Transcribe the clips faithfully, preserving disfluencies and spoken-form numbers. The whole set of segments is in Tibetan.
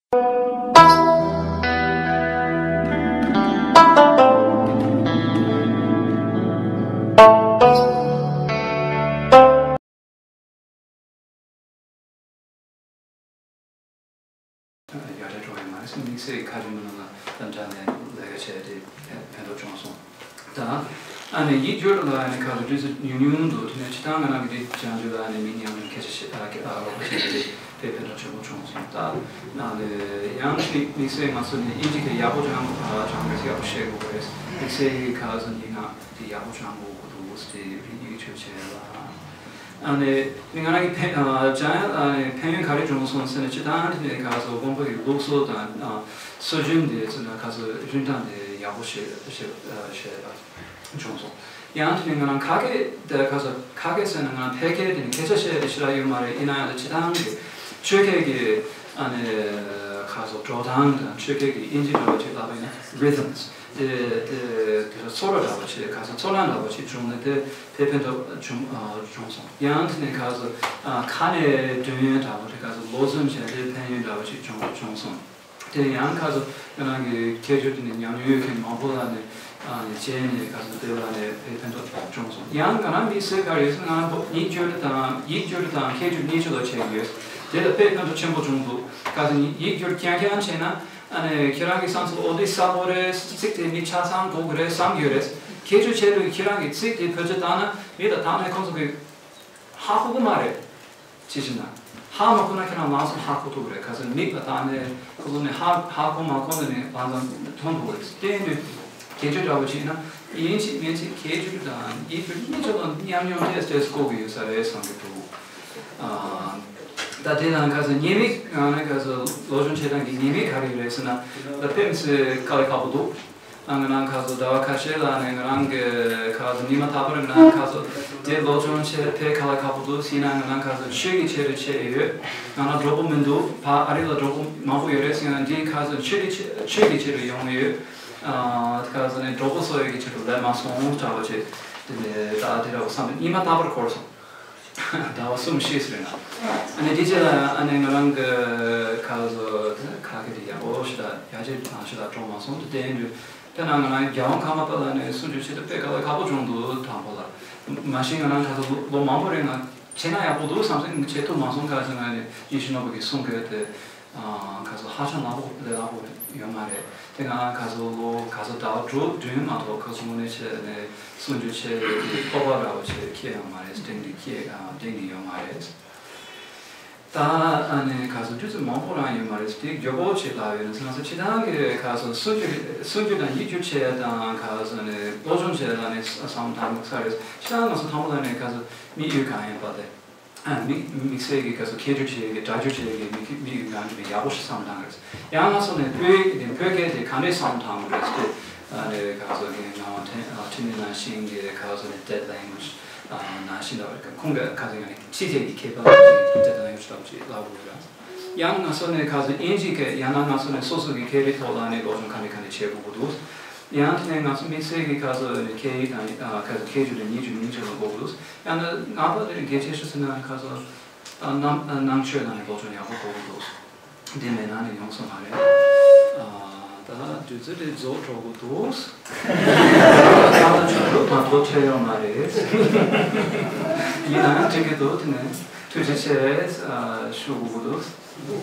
ཡར་ལས་འགྲོ་ཡོད་མ་རེད། དམིགས་བསལ་གྱི་ཁ་རི་མི་ནང་ལ་དམ་དྲག་ནས་ལས་ཀ་བྱས་ཏེ་ཕན་ཐོགས་བྱུང་སོང་། ད་ཨ་ནི་ཡིག་སྒྱུར་ལ་ཨ་ནི་ཁ་ལོ་དུས་ཚོད་ཉུང་ཉུང་འདུག་དེ་ནས་སྤྱི་བཏང་ང་རང་གི་དེ་སྦྱང་རྒྱུ་ལ་ཨ་ནི་མི་ཉམས་ལེན་སྐད་ཆ་བཤད་ཨ་ཨ་རོགས་པ་བྱས་ཏེ་དཔེ་ཕན་ཐོགས་ཆེན་པོ་བྱུང་སོང་། ད་ཨ་ནི་ཡང་དམིགས་བསལ་ང་ཚོ་ནི་དབྱིན་ཇི་དེ་ཡག་པོ་སྦྱང་དགོས་ཨ་སྦྱང་དགོས་ཡག་པོ་ཤེས་དགོས་རེད། དམིགས་བསལ་གྱི་ཁ་ཚོ་ཉིན་གང་དེ་ཡག་པོ་སྦྱང་དགོས་དགོས་འདུག་དེ་རིག་ཡིག་ཆོས་བྱས་ལ། ཨ་ནི་ང་རང་གི་ཕན་ཨ་སྦྱང་ཡ་ཨ་ནི་ཕན་ཡོན་ག་རེ་བྱུང་སོང་ཟེར་ན། སྤྱི་བཏང་དེ་ནས་ཁ་ཚོ་དགོན་པ་གི་ལུགས་སྲོལ་དང་ཨ་སྲོལ་རྒྱུན་དེ་ཚོ་ན་ཁ་ཚོ་རིན་ཐང་དེ་ཡག་པོ་ཤེས་ཤེས་ཤེས་པ་བྱུང་སོང་། ཡང་དེ་ནས་ང་རང་ཁ་སྐད་དེ་ཁ་ཚོ་ཁ་སྐད་ཟེར་ན་ང་ཕལ་སྐད་དེ་ནས་སྐད་ཆ་བཤད་དེ་ཞེ་དྲག་ཡོད་མ་རེད། ཡིན་ན་ཡང་ད་སྤྱི་བཏང་གི་ཆོས་སྐད་ཀྱི་ཨ་ནི་ཁ་ཚོ་འགྲོ་སྟངས་དང་ཆོས་སྐད་ཀྱི་དབྱིན་ཇི་འདྲ་བ་ཅིག་ལབ་པ་ཡིན་ན་rhythms དེ་དེ་དེ་ཚོར་བ་འདྲ་བ་ཅིག་ཁ་ཚོ་ཚོར་སྣང་འདྲ་བ་ཅིག་བྱུང་ནས་དེ་དེ་ཕན་ཐོགས་བྱུང་ཨ་བྱུང་སོང་། ཡང་དེ་ནས་ཁ་ཚོ་ཨ་ཁ་ནས་འདོན་ཡོན་འདྲ་བ་དེ་ཁ་ཚོ་ལོ་ཚོད་བྱས་དེ་ཕན་ཡོན་འདྲ་བ་ཅིག་བྱུང་བྱུང་སོང་། དེ་ཡང་ཁ་ཚོ་ང་རང་གི་ཁྱད་ཆོས་དེ་ནས་ཉམས་མྱོང་ཡོད་མཁན་མང་པོ་ལ་ནས་ཨ་ནི་བྱས་ནས་ཁ་ཚོ་དེ་ལ་ནས་དཔེ་ཕན་ཐོགས་བྱུང་སོང་། ཡང་ང་རང་མི་སེར་ག་རེ་ཟེར་ང་རང་ཡིག་སྒྱུར་དང་ཡིག་སྒྱུར་དང་སྐད་སྒྱུར་གཉིས་ཆ་ལ་བྱས་ཡོད། དེ་ལ་དཔེ་ཕན་ཐོགས་ཆེན་པོ་བྱུང་འདུག་ཁ་ཚོ་ཡིག་སྒྱུར་རྐྱང་རྐྱང་བྱས་ན་ཨ་ནི་ཁྱེད་རང་གི་བསམ་ཚུལ་འོ་དེ་གསལ་པོ་རེད། ཚིག་དེ་མི་ཆ་ཚང་དགོས་ཀྱི་རེད་བསམ་གྱི་ཡོད་རེད། ཁྱད་ཆོས་ཆེ་དུས་ཁྱེད་རང་གི་ཚིག་དེ་བེད་སྤྱོད་བཏང་ན་མི་ལ་བཏང་ནས་ཁོང་ཚོ་གི་ཧ་གོ་གི་མ་རེད། ཅི་ཞིག་ན། ཧ་མ་གོ་ན་ཁྱེད་རང་ལམ་སང་ཧ་གོ་ཐུབ་རེད། ཁ་སང་མིག་ལ་བལྟས་ནས་ཁོ་ཚོ་ནི་ཧ་ཧ་གོ་མ་གོ་ནས་ནི་ལམ་སང་མཐོང་ཐུབ་རེད། དེ་ཡིན་དུས་དགེ་ཆོས་འདྲ་བོ་བྱས་ན་ཡིན་གཅིག་མིན་གཅིག་དགེ་ཆོས་དང་ཡིད་ཆོས་གཉིས་ཆོས་དང་ཉམས་མྱོང་ཏོག་ཙམ་ཏོག་ཙམ་བསྐོ་གི་ཡོད་ས་རེད་བསམ་གྱི་འདུག་ཨ། ད་དེ་དང་ཁ་སང་ཉེས་དམིགས་ང་ནི་ཁ་སང་སློབ་སྦྱོང་བྱེད་སྟངས་ཀྱི་ཉེས་དམིགས་ག་རེ་རེད་ཟེར་ན། ད་དཔེ་མི་སྲིད་དཀའ་ལས་ཁག་པོ་འདུག་ཨ་ང་རང་ཁ་སང་ཟླ་བ་ཁ་ཤས་ལ་ནས་ང་རང་གི་ཁ་སང་ཉི་མ་རྟག་པར་ང་རང་ཁ་སང་དེ་སློབ་སྦྱོང་བྱེད་ཕེ་ཁ་ལ་ཁག་པོ་འདུག་ཟེར་ན་ང་རང་ཁ་སང་ཆོས་ཀྱི་ཆེད་དུ་བྱས་ཡོད། ང་རང་གྲོགས་པོ་མི་འདུག་ཕ་ཨ་རི་ལ་གྲོགས་པོ་མང་པོ་ཡོད་རེད་ཟེར་ན་འདི་ཁ་སང་ཆོས་ཀྱི་ཆེད་ཆོས་ཀྱི་ཆེད་དུ་ཡོང་ཡོད། ཨ་ཁ་སང་ནས་གྲོགས་པོ་སོགས་ཡོད་ཀྱི་ཆེད་དུ་ལས་མ་སོང་འདྲ་བོ་བྱས། དེ་ནས་ད་དེ་འདྲ་བོ་བསམ་པའི་ཉི་མ་རྟག་པར་འཁོར་སོང་། ཟླ་བ་གསུམ་བཞི་ཟེར་ན། ཨ་ནི་དེ་རྗེས་ལ་ཨ་ནི་ང་རང་གི་ཁ་ཟོ་ཁ་སྐད་དེ་ཡག་པོ་ཞིག་ལ་ཡག་ཅིག་ཞིག་ལ་སྤྲོ་མ་སོང་དུ་བསྟན་དུས། དེ་ན་ང་རང་རྒྱལ་དབང་ཀརྨ་པ་ལ་ནས་སུ་འཇུ་ཆེད་དུ་དཔེ་དཀའ་ལས་ཁག་པོ་བྱུང་འདུག་དང་པོ་ལ། མ་གཞི་ང་རང་ཁ་ཟོ་ལོ་མང་པོ་རིང་ང་བྱས་ན་ཡག་པོ་འདུག་བསམ་སེ་བྱེད་ཐུབ་མ་སོང་། ཁ་ཟོ་ང་ནི་ཡིད་བཞིན་ནོར་བུ་གིས་གསུང་གི་ཡོད་དེ། ཁ་སང་ཧ་ཅང་ལག་པོ་ལས་སླ་པོ་ཡོད་མ་རེད། དེ་ང་ཁ་སང་ལོ་ཁ་སང་ཟླ་བ་དྲུག་བདུན་མ་གཏོགས་ཁ་སང་དངོས་གནས་བྱས་ནས་གསུང་རྒྱུ་བྱས་ཀྱི་སྤོབས་པ་འདྲ་བོ་བྱས་ཁྱེད་ཡོད་མ་རེད། དྲན་གྱི་ཁྱེད་དྲན་གྱི་ཡོད་མ་རེད། ད་ཨ་ནི་ཁ་སང་དུས་ཚོད་མང་པོ་རང་ཡོད་མ་རེད། དེ་མགྱོགས་པོ་བྱས་ལབ་ཡོད་ན་ང་ཚོ་སྤྱི་བཏང་གི་ཁ་སང་གསུང་རྒྱུ་གསུང་རྒྱུ་དང་ཡིད་སྒྱུར་བྱས་དང་ཁ་སང་ནས་སློབ་སྦྱོང་བྱས་ལ་ནས་བསམ་བཏང་ས་རེད། སྤྱི་བཏང་ང་ཚོ་ཐང་པོ་ལ་ནས་ཁ་སང་དམིགས་ཡུལ་གང་ཡིན་པ་དེ། ཨ་དམིགས་དམིགས་བསལ་གྱི་སྐབས་སུ་ཁྱད་ཆོས་ཆེ་གི་སྒྲ་སྒྱུར་ཆེ་གི་མི་མི་ཡི་ངང་གི་ཡག་པོ་ཞིག་བསམ་བཏང་གི་རེད། ཡང་ང་ཚོ་ནས་བོད་ཀྱི་བོད་སྐད་དེ་ག་འདྲས་བསམ་བཏང་གི་རེད་ཟེར་ཏེ། ཨ་ནི་ཁ་སང་གི་ངག་དབང་འཕྲིན་ཨ་འཕྲིན་ལས་ནང་བཞིན་གྱི་ཁ་སང་ནས་dead language ཨ་ནང་བཞིན་ལ་ཁོང་གི་ཁ་སང་ཡང་ནི་ཕྱི་རྒྱལ་གྱི་མཁས་པ་ལ་dead language ལྟ་བུ་ཅིག་ལབ་དགོས་རེད། ཡང་ང་ཚོ་ནས་ཁ་སང་དབྱིན་ཇིའི་སྐད་ཡང་ན་ང་ཚོ་ནས་སོ་སོ་གི་སྐད་རིགས་ཐོག་ལ་ནས་སློབ་སྦྱོང་ག་འདྲས་ག་འདྲས་བྱེད་དགོས་ཀྱི་འདུག་ཡང་དེ་ནས་ང་ཚོ་དམིགས་བསལ་གྱི་ཁ་སང་ནས་སྐད་ཡིག་དང་ཨ་ཁ་སང་སྐད་སྒྱུར་དེ་ཉིད་ཀྱི་མིང་ཆེན་ལ་དགོས་ཀྱི་འདུག་ཡང་ན་ང་པ་དེ་གལ་ཆེ་ཤོས་ཟེར་ན་ཁ་སང་ཨ་ནང་ཨ་ནང་ཆོས་ནང་ནས་སློབ་སྦྱོང་ཡག་པོ་དགོས་ཀྱི་འདུག་འདི་མེད་ན་ནི་ཡོང་ས་མ་རེད། ཨ་ད་དུས་ཚོད་དེ་རྫོགས་འགྲོ་གི་འདུག་ད་ལྟ་ཆོས་ལུགས་དང་ཐོག་ཆད་ཡོད་མ་རེད། ཡིན་ན་ཡང་འགྲིག་གི་འདུག་དེ་ནས་ཐུགས་རྗེ་ཆེ་ཞུ་དགོས་ཀྱི་འདུག་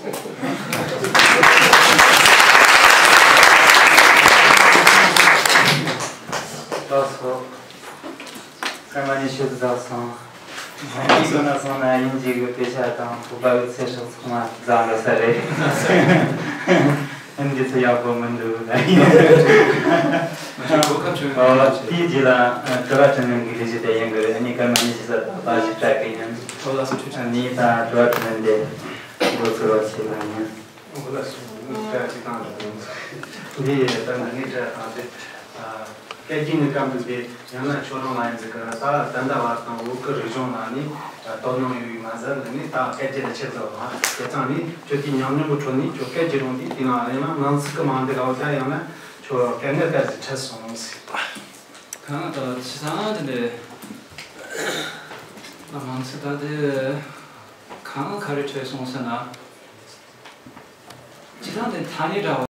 ད་སོ། སྐར་མ་ཉི་ཤུ་ཙམ་སོང་། ཡིན་ན་སོང་ན་དབྱིན་ཇི་གི་དཔེ་ཆ་དང་བོད་པ་གི་ཚེ་སྲོག་ཚང་མ་བཟང་ལ་ས་རེད། ཨ་འདི་ཚོ་ཡག་པོ་མི་འདུག་ད་ཡིན། མ་གཞི་གོ་སྐབས་བྱུང་ཡོད། ཨོ་དེའི་རྗེས་ལ་དྲི་བ་དྲིས་ལན་གྱི་ལས་གཞི་དེ་ཡིན་དགོས་རེད། ཨ་ནི་སྐར་མ་ཉི་ཤུ་ཙམ་ད་ཞིག་སྤྲད་གི་ཡིན། ཨོ་ལགས་སོ་ཐུགས་རྗེ་ཆེ། ཨ་ནི་ད་དྲི་བ་དྲིས་ལན་དེ་འགོ་ཚུགས་རོགས་བྱེད་ལ་ཡིན། ཨོ་ལགས་སོ། དངུལ་སྤྲད་ཅིག་བཏང་རོགས་གནང་། འདི་ད་ནི་དངུལ་སྤྲད་བཏང་སྟེ། སྐད་ཀྱི་དངུལ་སྐམ་དུ་དེ་ཡང་ན་ཁྱོད་རང་ལ་ཡིན་ཟེར་གི་ར། ད་ད་ལྟ་བར་དང་བོད་ཀྱི་རིག་གཞུང་ལ་ནི་དོ་སྣང་ཡོད་ཡོད་མ་ཟད་ལ་ནི་ད་སྐད་ཀྱི་ལ་ཆེད་དུ་བ་དེ་ཚང་ནི་ཁྱོད་ཀྱི་ཉམས་མྱོང་གི་ཁྲོད་ནས་ཁྱོད་སྐད་ཀྱི་རུང་དེ་དེ་ན་ཡང་ན་ནང་ཚིག་གི་མང་དེ་ལ་བ་ད་ཡང་ན་ཁྱོད་སྐད་ངར་སྐད་ཟིག་ཁྲིད་སོང་ཟེར། གང་ད་ཕྱི་ཚང་དེ་འདྲ་ནང་ཚིག་ད་དེ་གང་ག་རེ་ཁྲིད་སོང་ཟེར་ན། བྱེད་སྟངས་དེ་ཐ་སྙད་འདྲ་བ།